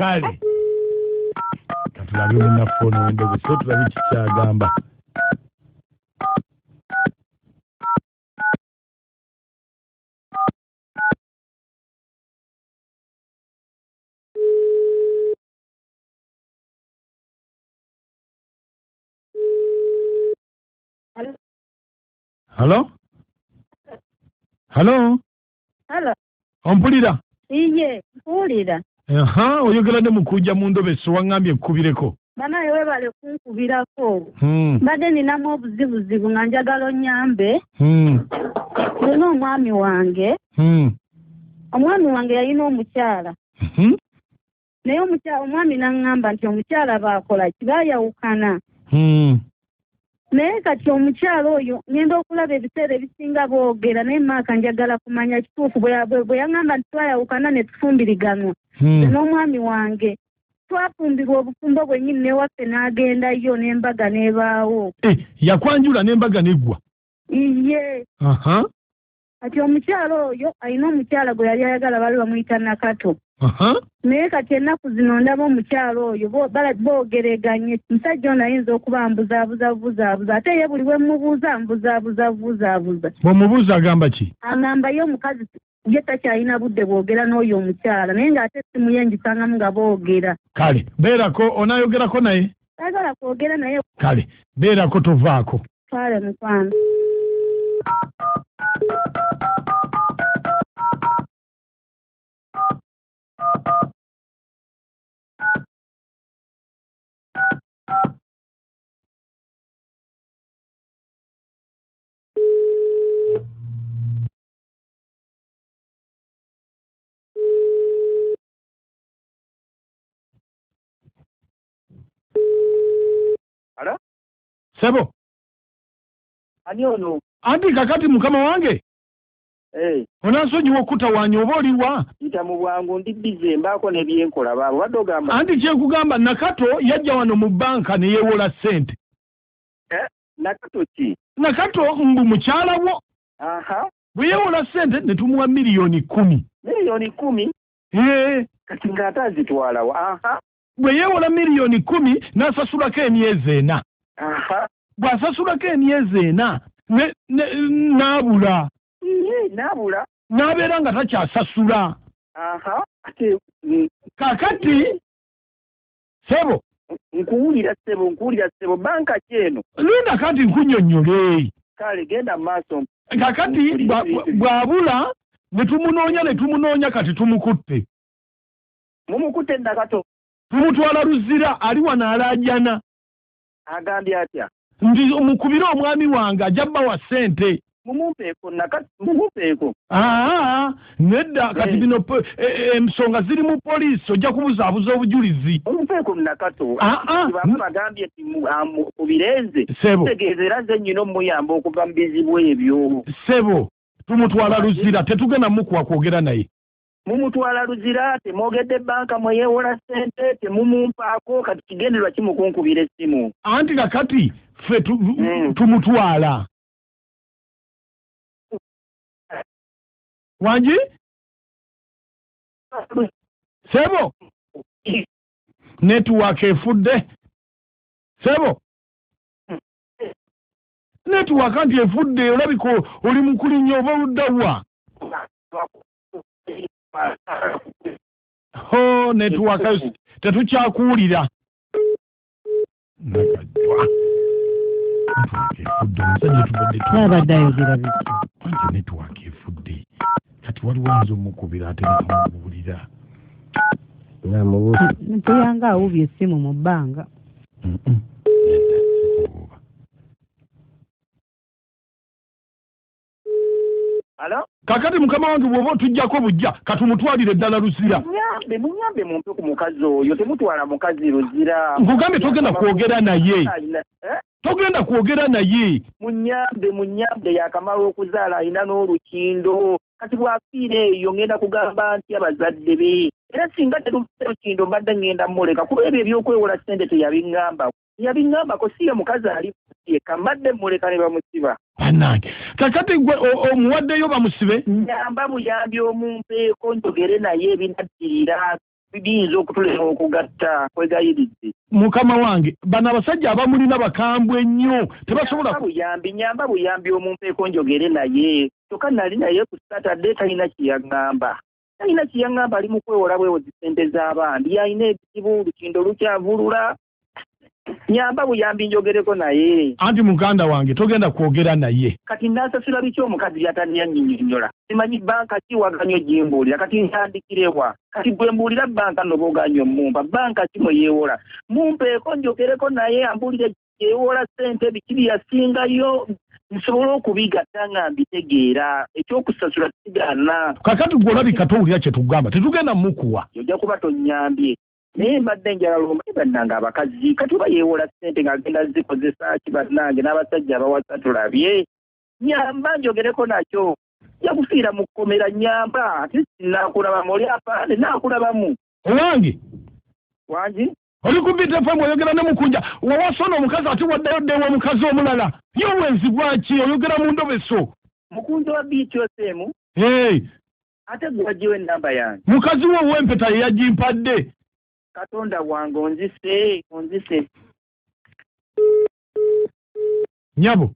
Kale katulabe munnaffe ono w'endogoso, tulabe kikyagamba. Halo? Halo? Halo. Ompulira? Iye, mpulira. Aha, oyogera ne Mukunja mu ndobeso, waŋŋambye nkukubireko. Banaye webale kunkubirako. Mbadde ninamu obuzibuzibu nga njagala onnyambe. Nina omwami wange. Omwami wange yalina omukyala. Naye omwami n'aŋŋamba nti omukyala baakola ki, baayawukana. Naye kati omukyala oyo ngenda okulaba ebiseera ebisinga boogera, naye maaka njagala kumanya kituufu. Bwe yaŋŋamba nti twayawukana ne tufumbiriganwa. N'omwami wange twafumbirwa obufumbo bwennyini newaffe n'agendayo n'embaga n'ebaawo. Yakwanjula n'embaga n'eggwa? Iye. Kati omukyala oyo alina omukyala gwe yali ayagala, baali bamuyita Nakato. Naye kati ennaku zino ndaba omukyala oyo boogereganye. Musajja ono ayinza okuba mbuzaabuza buzaabuza, ate ye buli we mmubuuza mbuzaabuza buzaabuza. Bw'omubuuza agamba ki? Agamba ye omukazi ye takyalina budde bwogera n'oyo omukyala, naye ng'ate essimu ye ngisangamu nga boogera. Kale beerako, onaayogerako naye? Saagala kwogera naye. Kale beerako, tovaako. Kale mukwano. Alo? Sebo. Ani ono? Anti kakati mukama wange? Onansonyiwa okutawaanya oba oliwa? Yita mu bwangu, ndi bize, mbaako ne byenkola baabo. Obadde ogamba? Anti kye nkugamba, Nakato yajja wano mu bbanka ne yeewola ssente. Nakato ki? Nakato mbu mukyala wo. Bwe yeewola ssente ne tumuwa 10 millioni. 10 millioni? Kati ng'ate azitwalawo. Bwe yeewola 10 millioni n'asasulako emyezi 4. Bw'asasulako emyezi 4 n'abula. N'abula. N'abeera nga takyasasula. Ate, Kaakati, sebo. Nkuwulira ssebo, nkuwulira ssebo. Banka ki eno? Linda kati nkunnyonnyole. Kale genda mu maaso. Kaakati bw'abula ne tumunoonya ne tumunoonya, kati tumukutte. Mumukutte Nakato? Tumutwala Luzira, ali wano alaajana. Agambye atya? Nti mukubire omwami wange ajja bbawa ssente. Mumumpeeko Nakato, mumumpeeko. Aa, nedda kati bino ensonga ziri mu poliisi, ojja kubuzaabuza obujulizi. Mumumpeeko Nakato. Baba bagambye nti mukubirenze. Sebo. Kitegeeza era nze nnyina omuyamba okuva mu bizibu ebyo. Sebo, tumutwala Luzira, tetugenda mukuwa kwogera naye. Mumutwala Luzira, temwogedde banka mwe yeewola ssente, temumumpaako, kati kigendererwa ki mukunkubira essimu? Anti kakati ffe tumutwala. Wangi? Sebo? Network efudde. Sebo? Network anti efudde, olabika oli mu kulinnya oba oludda wa? Ho, network tetukyakuwulira. Nakajwa. Network efudde, omusajja tubadde Abadde ayogera biki? Anti network efudde. Kati waliwo ayinza omukubira ate nekamubuulira. Namubuuza. Mpulira awubye essimu mu bbanga. Nedda, sikuwuba. Alo? Kakati mukama wange bw'oba otuggyako bujja, katumutwalire ddala Luzira. Munyambe, munyambe mumpe ku mukazi oyo, temutwala mukazi Luzira. Nkugambye togenda kwogera naye. Eh? Togenda kwogera naye. Munyambe, munyambe, yakamala okuzaala alina n'olukindo. Kati bw'afiira eyo ngenda kugamba nti abazadde be. Era singa teruffe lukindo mbadde ngenda mmuleka, kuba ebyo ebyokwewola ssente teyabiŋŋamba. Yabiŋŋambako si ye mukazi ali yekka, mbadde mmuleka ne bamusiba. Bannange, kakati gwe omuwaddeyo bamusibe? Nyamba buyambi omumpeeko njogere naye ebinaddirira. Biyinza okutulema okugatta, kwegayiridde. Mukama wange, bano abasajja abamulina bakambwe nnyo, tebasobola Nyamba buyambi, nyamba buyambi, omumpeeko njogere naye. Kyokka nali naye ku Saturday, talina kyeyaŋŋamba, talina kyeyaŋŋamba. Ali mu kwewola bwewozi ssente z'abandi, alina ebizibu, olukindo lukyavulula. Nyamba buyambi njogereko naye. Anti muganda wange, togenda kwogera naye. Kati nansasula biki omukazi byatannyannyonnyola? Simanyi banka ki waganywa gimbuulira. Kati ntandikirewa? Kati gwe mbuulira banka nno booganye omumpa banka ki mwe yeewola? Mumpeeko njogereko naye, ambuulire yeewola ssente biki byeyasingayo, nsobole okubigatta nga mbitegeera. Ekyokusasula kigaana. Kakati gwe olabika towulira kye tugamba, tetugenda mukuwa. Ojja kuba tonnyambye, naye mbadde njagala omanyi bannange abakazi kati oba yeewola ssente ng'agenda zikozesa ki? Bannange, n'abasajja abawasa tulabye. Nyamba njogereko nakyo, nja kufiira mu kkomera. Nyamba, ate sinakulabamu, oli afaane naakulabamu. Owange. Wangi. Oli ku Beat FM, oyogera ne Mukunja. Wawasa ono omukazi, ate waddayo ddewa omukazi omulala. Ye obwenzi bwaki? Oyogera mu ndobeso. Mukunja wa Beat FM? Hey. Ate gwe waggiwo ennamba yange? Mukazi we ow'empeta ye yagimpadde. Katonda wange, onzise, onzise. Nyabo,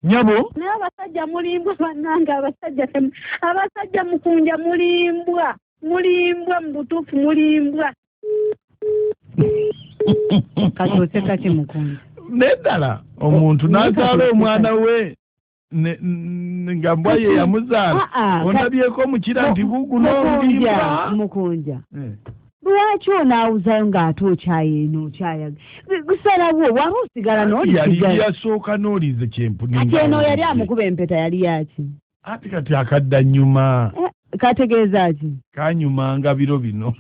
nyabo. Naye abasajja mulimbwa, bannange. Abasajja abasajja Mukunja mulimbwa, mulimbwa, mu butuufu mulimbwa. Kati oseka ki, Mukunja? Neddala omuntu Naye n'azaala kati omwana we nga mbwa ye yamuzaala. Ah, ah, Ondabyeko omukira nti guguno Mukunja, olimba. Mukunja, lwaki onaawuzayo ng'ate okyayeeno okyayaga gusalawo waba osigala Yali n'olisigala? yasooka n'olize kyempuni. Kati eno yali amukuba empeta yali yaki? Ati kati akadda nnyuma. Eh, kategeeza ki? Kanyumanga biro bino.